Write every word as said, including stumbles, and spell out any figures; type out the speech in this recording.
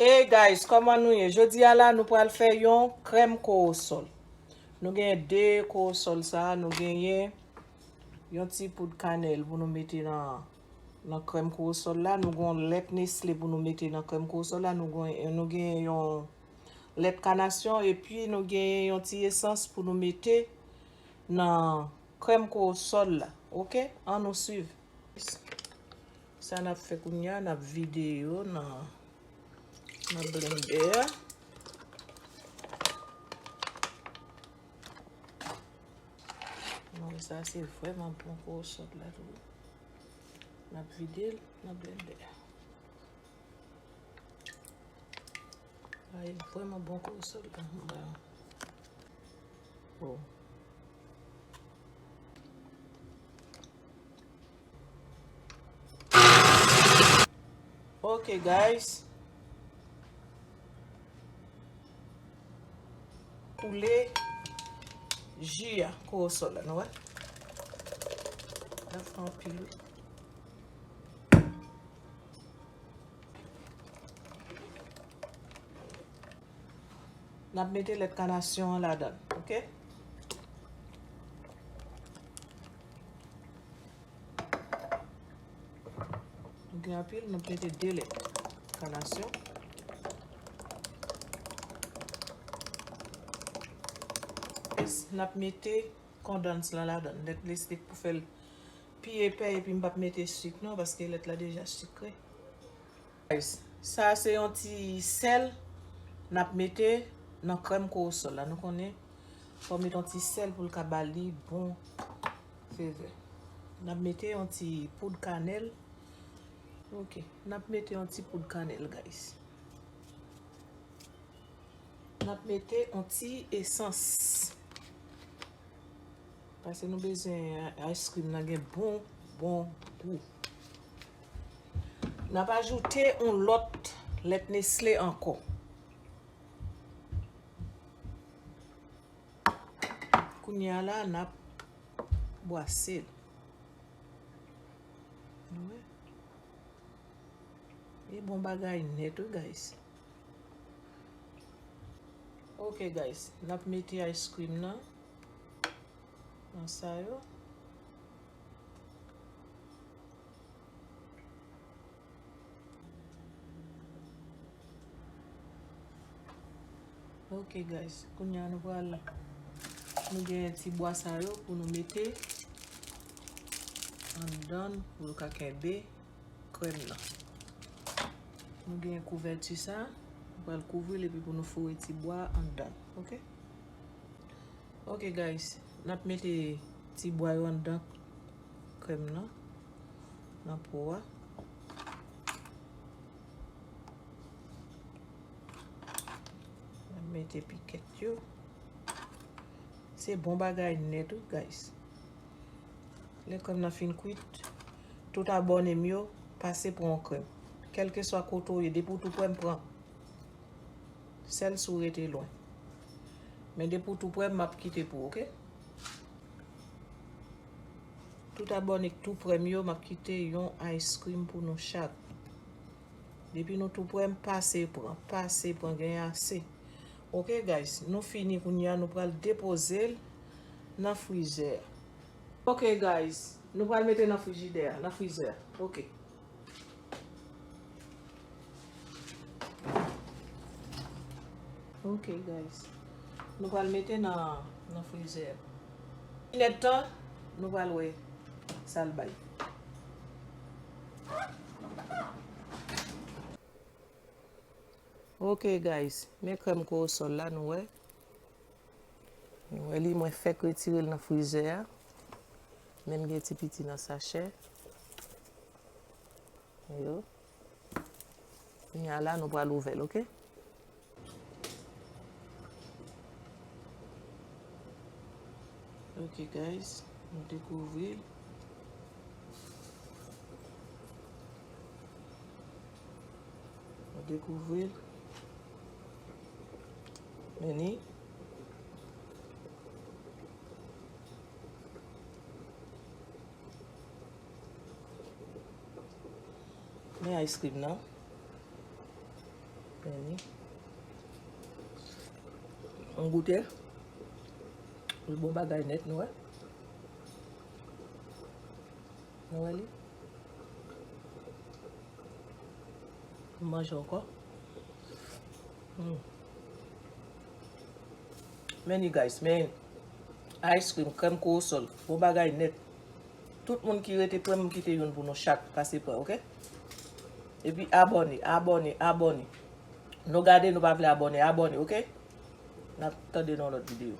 Hey guys, kòman nou ye? Jodi a la, nou pral fè yon krèm kowosòl. Nou genyen de kowosòl sa, nou genyen yon ti poud kanèl pou nou mete nan, nan krèm kowosòl la. Nou gen yon lèt Nestle pou nou mete nan krèm kowosòl la. Nou gen, nou genyen yon lèt kanasyon, epi nou genyen yon ti esans pou nou mete nan krèm kowosòl la. Oke? Ann nou swiv. Sa n ap fè kounye a, n ap vide yo nan, nan blendè a. Bon, sa se vrèman bon kowosòl la tou. N ap vide l nan blendè a. Ay, vrèman bon kowosòl la. Bon. Ok, guys. Koule ji a, kowosòl la, nou wè? L ap fè anpil, wi. N ap mete lèt kanasyon an ladan, oke? Nou gen anpil, n ap mete de lèt kanasyon. Plis, n ap mete kondans lan ladan, lèt Nestle pou fè l pi epè, epi m p ap mete sik non, paske lèt la deja sikre. Guys, sa se yon ti sèl n ap mete nan krèm kowosòl la. Nou konnen, fò w mete yon ti sèl pou l ka ba li bon savè. N ap mete yon ti poud kanèl. Ok, n ap mete yon ti poud kanèl, guys. N ap mete yon ti esans. Paske nou bezwen ice cream nan gen bon, bon gou. N ap ajoute yon lòt lèt Nestle ankò. Kounye a la, n ap bwase l. Nou wè? E bon bagay nèt, wi, guys. Ok, guys, n ap mete ice cream nan, nan sa yo. Ok, guys, kounye a nou pral, nou gen ti bwa sa yo pou nou mete anndan pou yo ka kenbe krèm nan. Nou gen kouvèti sa, nou pral kouvri l epi pou nou foure ti bwa anndan, ok? Ok, guys, n ap mete ti bwa yo anndan krèm nan, nan po a. N ap mete pikèt yo. Se bon bagay nèt, wi, guys. Lè krèm nan fin kwit, tout abòne m yo, pase pran yon krèm. Kèlkeswa kote w ye, depi w tou prè m, pran. Sèl si w rete lwen. Men depi w tou prè m, m ap kite pou w, ok? Tout abòne k tou prè m yo, m ap kite yon ice cream pou nou chak. Depi nou tou prè m, pase pran, pase pran, genyen ase. Ok, guys, nou fini kounye a, nou pral depoze l nan frizè a. Ok, guys, nou pral mete nan frijidè a, nan frizè a. Ok. Ok, guys. Nou pral mete nan, nan frizè. Inèdtan, nou pral wè sa l bay. Ok, guys. Men krèm kowosòl la, nou wè. Nou wè li, mwen fèk retire l nan frizè a. Men m gen ti piti nan sachè. Yo. Kounye a la, nou pral ouvè l, ok? Ok, guys, nou dekouvri l. Nou dekouvri l. Men li. Men ice cream nan. Men li. M goute. Li bon bagay nèt, nou wè. Nou wè li. M manje ankò. Hmm. Men li, guys, men ice cream, krèm kowosòl. Bon bagay nèt. Tout moun ki rete pran, m kite youn pou nou chak pase pran, oke? Epi abòne, abòne, abòne. Nou gade, nou pa vle abòne, abòne, oke? N ap tande nan lòt videyo.